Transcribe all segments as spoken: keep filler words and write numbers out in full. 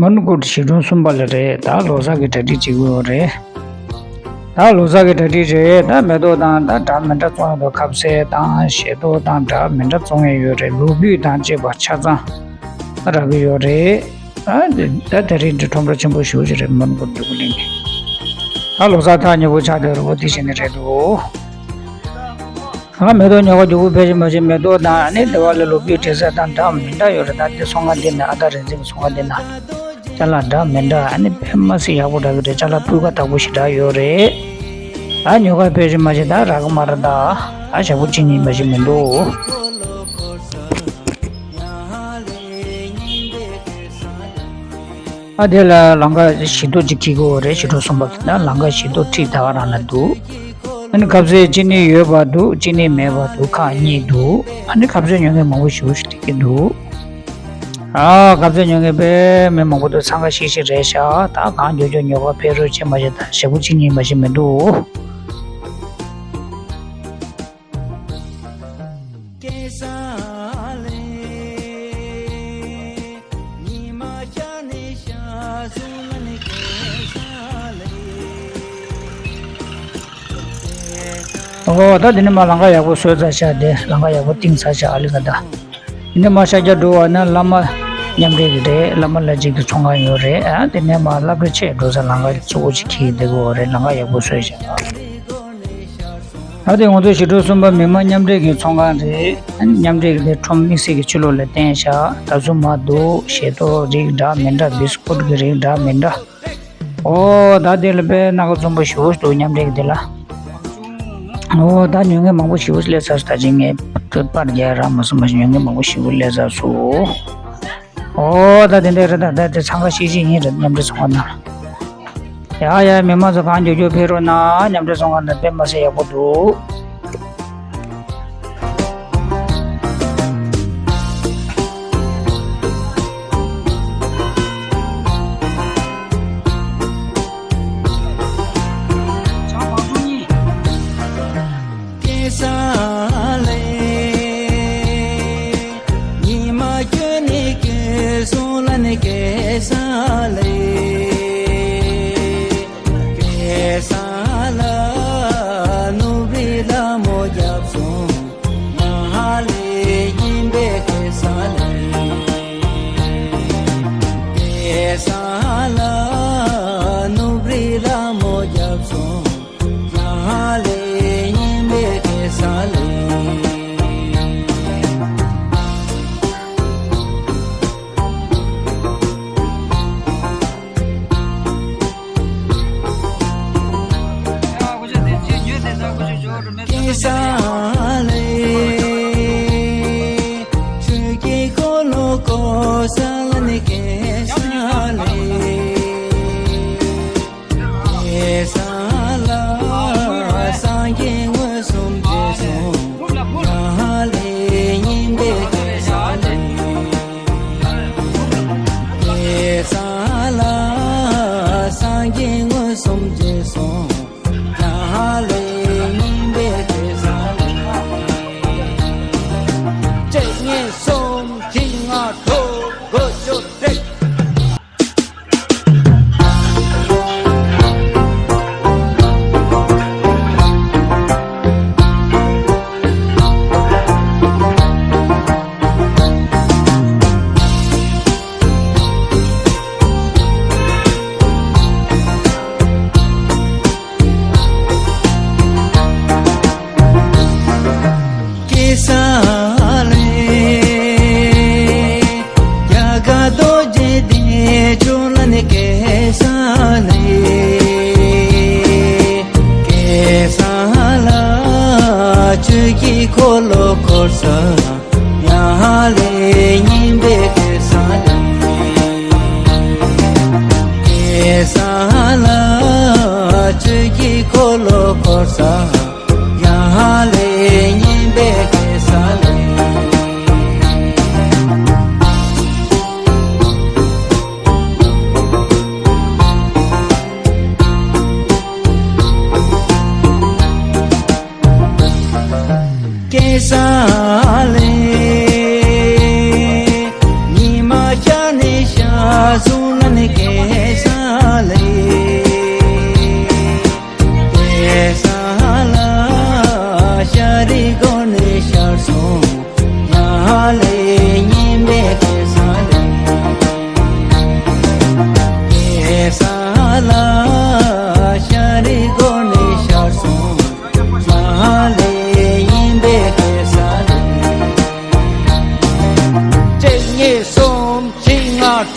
མོན་གྷོ་གཞིས་གྲོང་གསུམ་པ་ལ་རེད། ད་ལོ་གསར་གྱི་གྲ་སྒྲིག་བྱེད་ཀྱི་ཡོད་རེད། ད་ལོ་གསར་གྱི་གྲ་སྒྲིག་རེད། ད་མེ་ཏོག་དང་ད་འདྲ་མི་འདྲ་བཙོང་ཡོད་དོ། ཁ་ཟས་དང་ཞལ་ཏོག་དང་འདྲ་མི་འདྲ་བཙོང་ཡས་ཡོད་རེད། ལོ་ཕུད་དང་བཅས་པ་ཆ་ཚང་རག་གི་ཡོད་རེད། ད་དེ་ད་དེ་རིང་འདི་ཁྲོམ་ར་ཆེན་པོ་ཞེ་པོ་ཅིག་རེད། མོན་གྷོ་འབྲུག་གླིང་གི། ད་ལོ་གསར་ཐག་ཉེ་པོ་ཆགས་བསྡད་རེད་པ། དེ་བྱས་ནས་རེད་འདུག་ཨ། མེ་ཏོག་ཉོ་ག་རྒྱུག་པ་ཕལ་ཆེར་མ་བྱེད། མེ་ཏོག་དང་ཨ་ནི་དེ་བ་ལ་ལོ་ཕུད་འབྲས་སིལ་དང་འདྲ་མི་འདྲ་ཡོད་རེད། ད་དེ་ཚོང་ཁང་འདི་ན། ཨ། ད་རིག་འཛིན་གྱི་ཚོང་ཁང་འདི་ན། ཅ་ལག་འདྲ་མི་འདྲ་ཨ་ནི་དཔེ་མི་སྲིད་ཡག་པོ་རག་གི་རེད། ཅ་ལག་སྤུས་ཀ་དག་པོ་ཞེ་དྲག་ཡོད་རེད། ད་ཉོ་ག་ཕལ་ཆེར་མ་བྱེད། ད་རག་གི་མ་རེད། ད་ཨ་ཞག་པོ་གཅིག་གཉིས་མ་གཏོགས་མི་འདུག་ཨ། དེ་ལ་ལམ་ཁ་བཞི་མདོ་ཅིག་འཁེལ་གྱི་ཡོད་རེད། གཞིས་གྲོང་གསུམ་པ་གི་ན་ལམ་ཁ་བཞི་མདོ་འཁྲིས་ད་ག་རང་ལ་འདུག་ཨ་ནི་ཁ་ཟས་གཅིག་ནི་ཡོད་པ་འདུག་གཅིག་ནི་མེད་པ་འདུག་ཁག་གཉིས་འདུག་ཨ་ནི་ཁ་ཟས་ཉོ་མཁན་མང་པོ་ཞེ་པོ་ཞིག་སླེབས་ཀྱི་འདུག་ཨ། ཁ་ཟས་ཉོ་མཁན་དཔེ་མི་མང་པོ་འདུག་འཚང་ཁ་ཤིག་ཤིག་རེད་ཤག་ད་གང་མགྱོགས་མགྱོགས་ཉོ་ག་ཕེབས་རོགས་བྱེད། མ་གཞི་ད་ཞག་པོ་གཅིག་གཉིས་མ་གཏོགས་མི་འདུག་ཨོ། ད་དེ་ནས་མར་ལམ་ཁ་ཡག་པོ་བཟོས་ཚར་ཤག་དེ་ལམ་ཁ་ཡག་པོ་བཏིང་ཚར་ཤག་ཨ་ལི་ཀ་ད། དེ་ནས་མར་ཤར་རྒྱག་འགྲོ་བ་ན་བླ་མ་མཉམ་འབྲེལ་གྱི་རེད། བླ་མ་བླ་སྤྱི་གི་ཚོང་ཁང་ཡོད་རེད། ཨ། དེ་ནས་མར་སློབ་གྲྭ་ཆེ་འགྲོ་ས་ལམ་ཁ་གཙོ་བོ་ཅིག་འཁེལ་བསྡད་ཀྱི་ཡོད་རེད། ལམ་ཁ་ཡག་པོ་བཟོས་ཤག་ཨ། དེ་ང་ཚོ་གཞིས་གྲོང་གསུམ་པ་མི་མང་མཉམ་འབྲེལ་གྱི་ཚོང་ཁང་རེད། ཨ། མཉམ་འབྲེལ་གྱི་དེ་ཁྲོམ་དམིགས་བསལ་གྱི་ཕྱི་ལོགས་ལ་བསྟན་ཤག་ད་གཟུགས་མ་འདུག་ཞལ་ཏོག་རིགས་འདྲ་མི་འདྲ། བིས་ཀུཊ་གི་རིགས་འདྲ་མི་འདྲ། ཨོ། ད་དེ་ལ་དཔེ་སྣ་ཁ་འཛོམས་པོ་ཞེ་པོ་འདུག་མཉམ་འབྲེལ་གྱི་དེ་ལ། ཨོ། ད་ཉོ་མཁན་མང་པོ་ཞེ་པོ་སླེབས་ཚར་སོང་། ད་ཅིག་ངས་པར་རྒྱག་རག་མ་སོང་། མ་གཞི་ཉོ་མཁན་མང་པོ་ཞེ་པོ་སླེབས་ཚར་སོང་། ཨོ། ད་དེ་འདྲ་རེད། ད་ད་དེ་འཚང་ཁ་ཤིག་ཤིག་ཡིན་རེད། མཉམ་འབྲེལ་ཚོང་ཁང་ནང་། ཡ་ཡ། མི་མང་ཚོ་གང་མགྱོགས་མགྱོགས་ཕེབས་རོགས་གནང་། མཉམ་འབྲེལ་ཚོང་ཁང་ནང་དཔེ་མི་སྲིད་ཡག་པོ་འདུག་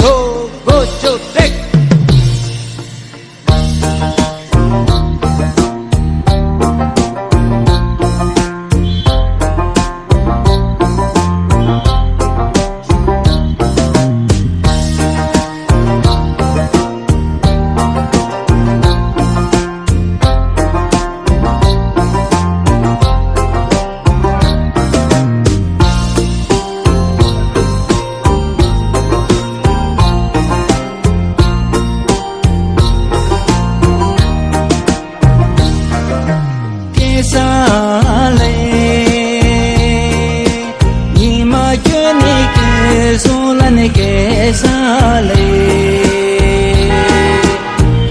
ཐོ་གོ་ཅོ་ཏྲེག་ཀེ་ས་ལེ། ཉི་མ་ཁྱོད་ནི་སྐྱེ་སོང་ལ་ནི་ཀེ་ས་ལེ།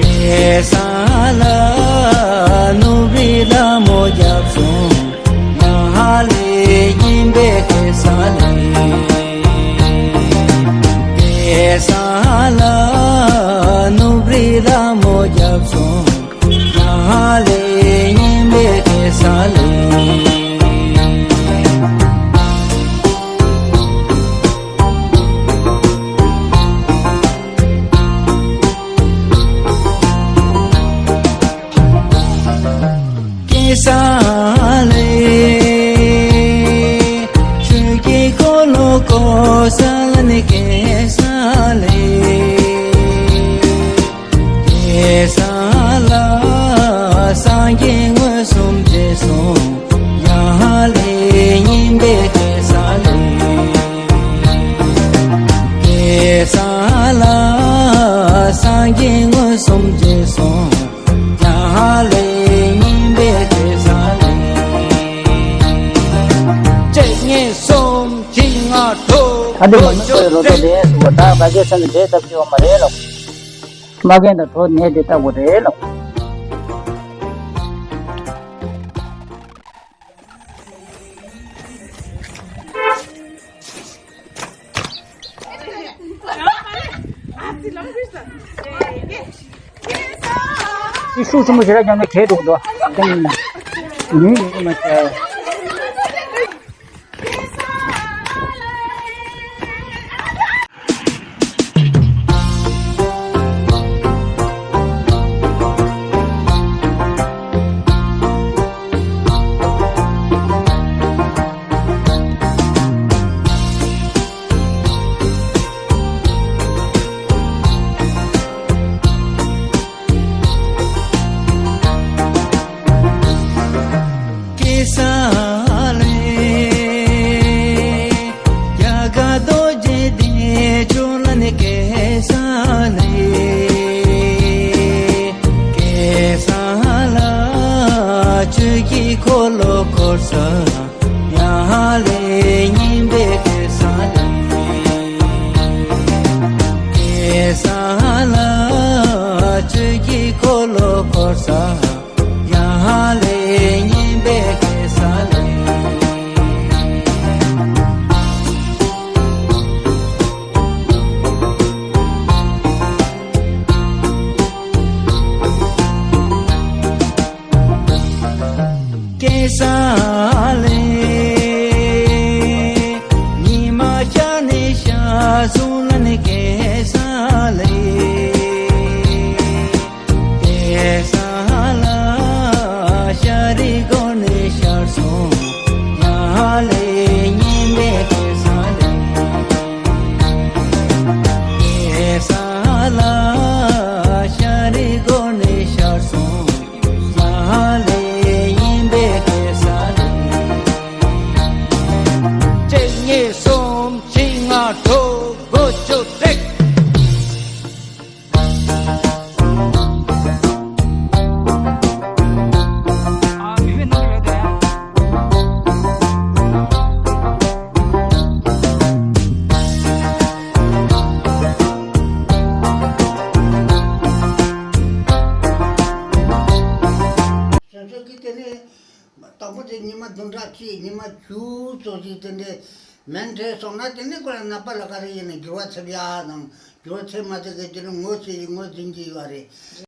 ཀེ་ས་ལ་ནུབ་རི་ལ་མོ་རྒྱབ་སོང་། ཡ་ཧ་ལེ་ཉིན་པའི་ཀེ་ས་ལེ། ཀེ་ས་ལ་ནུབ་རི་ལ་མོ་རྒྱབ་སོང་། ཡ་ཧ་ལེ་ཉིན་པའི་ཀེ་ས་ལེ། ཀེ་ས་ལེ། ཆོས་ཀྱི་འཁོར་ལོ་བསྐོར་ས་ལ་ནི་ཀེ་ས་ལེ། ཀེ་ས་ལ་སངས་རྒྱས་མངོན་སུམ་མཇལ་སོང་། ཡ་ཧ་ལེ་ཉིན་པའི་ཀེ་ས་ལེ། ཀེ་ས་ལ་སངས་རྒྱས་མངོན་སུམ་མཇལ་སོང་། ཡ་ཧ་ལེ་ཉིན་པའི་ཀེ་ས་ལེ། གཅིག་གཉིས་གསུམ་བཞི་ལྔ་དྲུག་ཨ་དེ་མ་ནུ་ཚོའི་རོ་ཏོ་དེ་སུ་གོ་ད་ཕ་གའི་ས་ནས་འདྲེ་ལྟ་བུ་ཅིག་ཡོད་མ་རེད་ལོ། མ་རྒན་དང་གྲོ་ནས་དེ་ལྟ་བུ་རེད་ལོ། ཤུགས་ཆེན་པོ་ཞེ་དྲག་བརྒྱབ་ན་གས་འགྲོ་གི་འདུག་ཨ་ནི་ཡིན་གྱི་མ་ཤེས། ཀེ་ས་ལེ། རྒྱ་གར་རྡོ་རྗེ་གདན་ཕྱོགས་ལ་ནི་ཀེ་ས་ལེ། ཀེ་ས་ལ་ཆོས་ཀྱི་འཁོར་ལོ་བསྐོར་ས། ཡ་ཧ་ལེ་ཉིན་པའི་ཀེ་ས་ལེ། ཀེ་ས་ལ་ཆོས་ཀྱི་འཁོར་ལོ་བསྐོར་ས། ཡ་ཧ་ལེ་ཉིན་པའི་ཀེ་ས་ལེ། ཀེ་ས་ལེ། ཉི་མ་ཤར་ནས་ཤར་སོང་ལ་ནི་ཀེ་ས་ལེ། ཀེ་ས་ལ་ཤར་རི་སྒོ་ནས་ཤར་སོང་། ཡ་ཧ་ལེ་ཉིན་པའི་ཀེ་ས་ལེ། ཀེ་ས་ལ་ཤར་རི་སྒོ་ནས་ཤར་སོང་། ཡ་ཧ་ལེ་ཉིན་པའི་ཀེ་ས་ལེ། གཅིག་གཉིས་གསུམ་བཞི་ལྔ་དྲུག་དགུ་བཅུ་ཏྲིག་སོ་སོ་གི་དེ་ནས། དང་པོ་དེ་ཉི་མ་བདུན་ཕྲག་གཅིག་ཉི་མ་བཅུ་ཙམ་ཞིག་དེ་འདྲའི་མེ་འཕྲད་སོང་ན། དེ་ནས་ཁོ་རང་ནད་པ་ལ་ག་རེ་ཡིན་ནའི་འགྱུར་བ་ཐེབས་ཡ་དང་། འགྱུར་བ་ཐེབས་མ་ཐེབས་ཀྱི་དེ་ནས་ངོས་ཟིན་ངོས་འཛིན་གྱི་ཡོད་རེད།